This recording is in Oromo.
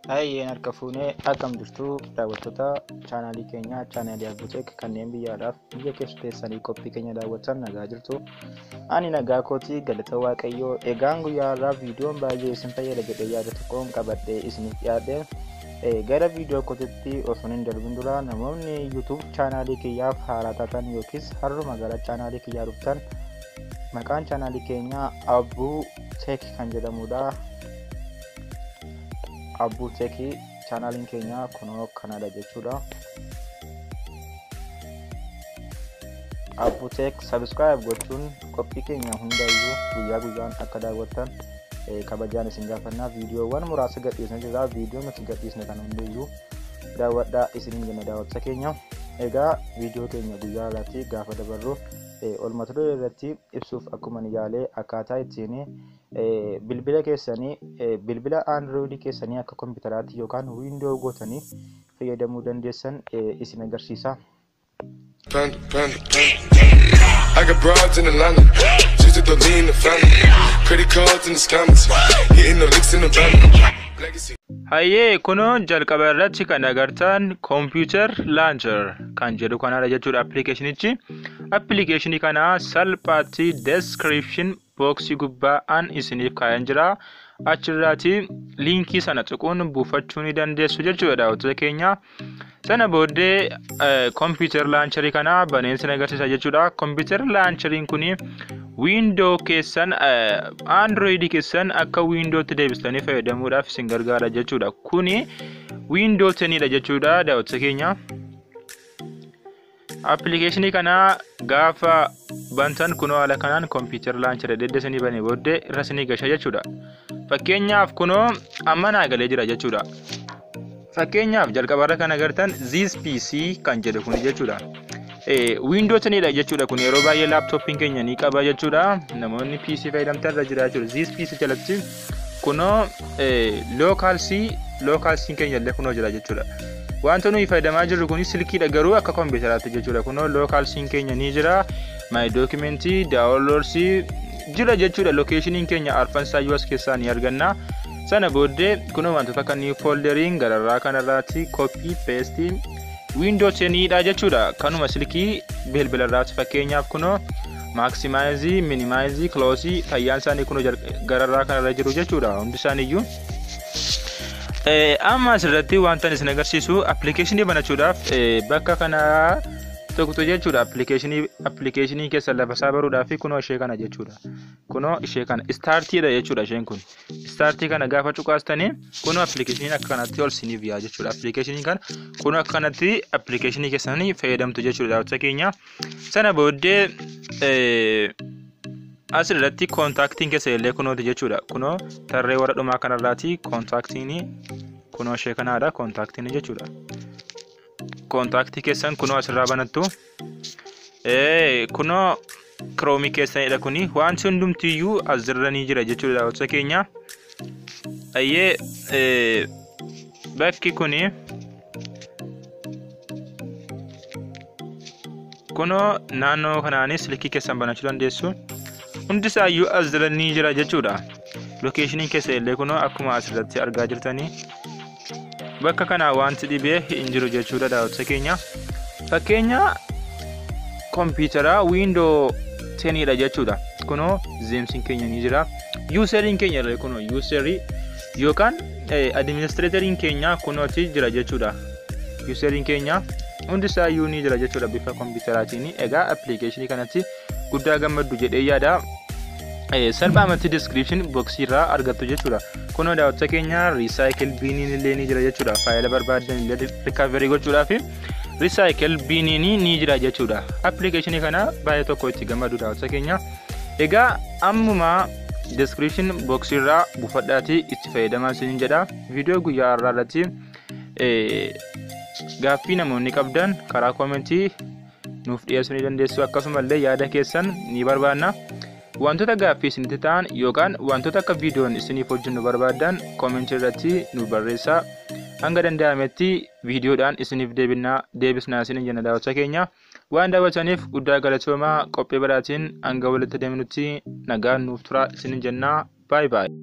Hayyeen harka fuunee akkam jirtu daawwattoota chaanaalii keenyaa, chaanaalii Abbuuteek, kanneen biyyaadhaaf biyya keessa teessanii qophii keenya daawwattan, nagaa jirtu. Ani nagaa kootii, galata Waaqayyoo. Egaan guyyaa har'aa viidiyoon baay'ee isin fayyada jedhee yaada tokkoon qabadhee isiniif dhiyaadhe. Gara viidiyoo kootitti osoo hin darbin dura, namoonni YouTube chaanaalii kiyyaaf haaraa taatan yookiis har'uma gara chaanaalii kiyyaa dhuftan, maqaan chaanaalii keenyaa Abbuu Teek kan jedhamudha. Abbuu Teekii chaanaaliin keenya kunoo kanadha jechuudha. Abbuu Teek subscribe gochuun qophii keenya hundayyuu guyyaa guyyaan akka daawwattan kabajaan isin gaafannaa. Viidiyoowwan muraasa gadhiisne jira. Viidiyoo nuti gadhiisne kan hundayyuu daawwadhaa isiniin jenna, daawwattoota keenya. Egaa viidiyoo keenya guyyaa irratti gaafa dabarru, olmata duree irratti ibsuuf akkuma ni yaalee, akkaataa ittiin bilbila keessanii, bilbila Android keessanii akka kompiitaraatti yookaan Window gootanii fayyadamuu dandeessan isin agarsiisa. Panda, panda, panda. I got broads in Atlanta. Just to lean the family. Credit cards and the scammers. Hitting the licks in the van. Legacy. Hayyee, kunoo jalqaba irratti kan agartan Computer Launcher kan jedhu kanadha jechuudha appilikeeshinichi. Appilikeeshinii kana salphaatti description box gubbaa an isiniif kaayan jira. Achirraati liinkii sana tuquun buufachuu ni dandeessu jechuudha, daawwattoota keenya. Sana booddee Computer Launcherii kana baneen isin agarsiisa jechuudha. Computer Launcheriin kuni Window keessan, Android keessan akka Windowtti deebistanii fayyadamuudhaaf isin gargaara jechuudha. Kuni Window 10dha jechuudha, daawwattoota keenya. Appilikeeshinii kana gaafa bantan, kunoo haala kanaan Computer Launcher deddeesanii banee booddee irra isinii gasha jechuudha. Fakkeenyaaf kunoo amma naa galee jira jechuudha. Fakkeenyaaf jalqabarra kan agartan This PC kan jedhu kuni jechuudha. Windows 10dha jechuudha, kun yeroo baay'ee laaptooppiin keenya ni qaba jechuudha. Namoonni PC fayyadamtan irra jira jechuudha. This PC jalatti kunoo local C, local C keenya illee kunoo jira jechuudha. Wanta nuyi fayyadamaa jirru kun silkiidha, garuu akka kompiitaraatti jechuudha. Kunoo local C keenya ni jira. My document, downloads jira jechuudha. Locationin keenya arfan isaayyuu as keessaa ni arganna. Sana booddee kunoo wantoota akka new folderiin gararraa kanarraatti copy paste Windows 10dha jechuudha. Kanuma silkii bilbilarraatti fakkeenyaaf kunoo maximize, minimize, close fayyaan isaanii kunoo gararraa kanarra jiru jechuudha, hundi isaaniiyyuu. Amma asirratti wanta isin agarsiisu, appilikeeshinii banachuudhaaf bakka kana tuqxu jechuudha. Appilikeeshinii keessa lafa isaa baruudhaaf kunoo ishee kana jechuudha. Kunoo ishee kana startiidha jechuudha isheen kun. Startii kana gaafa cuqaastanii, kunoo appilikeeshiniin akka kanatti ol siniif yaa jechuudha. Appilikeeshinii kana kunoo akka kanatti appilikeeshinii keessanii fayyadamtu jechuudha, daawwattoota keenya. Sana booddee asirratti contactiin keessa illee kunooti jechuudha. Kunoo tarree warra dhumaa kanarraati contactiin, kunoo ishee kanaadha contactiin jechuudha. Contactii keessan kunoo asirraa banattu. Kunoo Chromeii keessanidha kuni. Wanti hundumtiyyuu asirra ni jira jechuudha, daawwattoota keenya. Ayyee, bakki kuni kunoo naannoo kanaanis silkii keessan banachuu dandeessu. Hundi isaayyuu as jala ni jira jechuudha. Locationiin keessa illee kunoo akkuma asirratti argaa jirtanii bakka kanaa wanti dhibee hin jiru jechuudha, daawwattoota keenya. Fakkeenya kompiitara Window 10dha jechuudha. Kunoo themesiin keenya ni jira. Useriin keenya illee kunoo userii yookaan administratoriin keenya kunooti jira jechuudha. Useriin keenya hundi isaayyuu ni jira jechuudha bifa kompiitaraatiin. Egaa appilikeeshinii kanatti guddaa gammaddu jedhee yaada. Salphaamatti description boxii irraa argattu jechuudha. Kunoo daawwattoota keenya, recycle biniin illee ni jira jechuudha. Faayila barbaadan illee recovery gochuudhaaf recycle biniin ni jira jechuudha. Appilikeeshinii kana baay'ee tokko itti gammadu, daawwattoota keenya. Egaa ammuma description box irraa buufadhaatii itti fayyadamaa isiniin jedha. Viidiyoo guyyaa har'aa irratti gaaffii namoonni qabdan karaa commentii nuuf dhiyeessuu ni dandeessu, akkasumallee yaada keessan ni barbaanna. Wantoota gaaffii isinitti ta'an yookaan wantoota akka viidiyoon isiniif hojjennu barbaaddan commentii irratti nu barreessaa. Hanga danda'ametti viidiyoodhaan isiniif deebinaa deebisnaa isiniin jenna, daawwattoota keenya. Waan daawwataniif guddaa galatoomaa. Qophii biraatiin hanga walitti deemnutti nagaan nuuf tura isiniin jenna. Baay'ee baay'ee.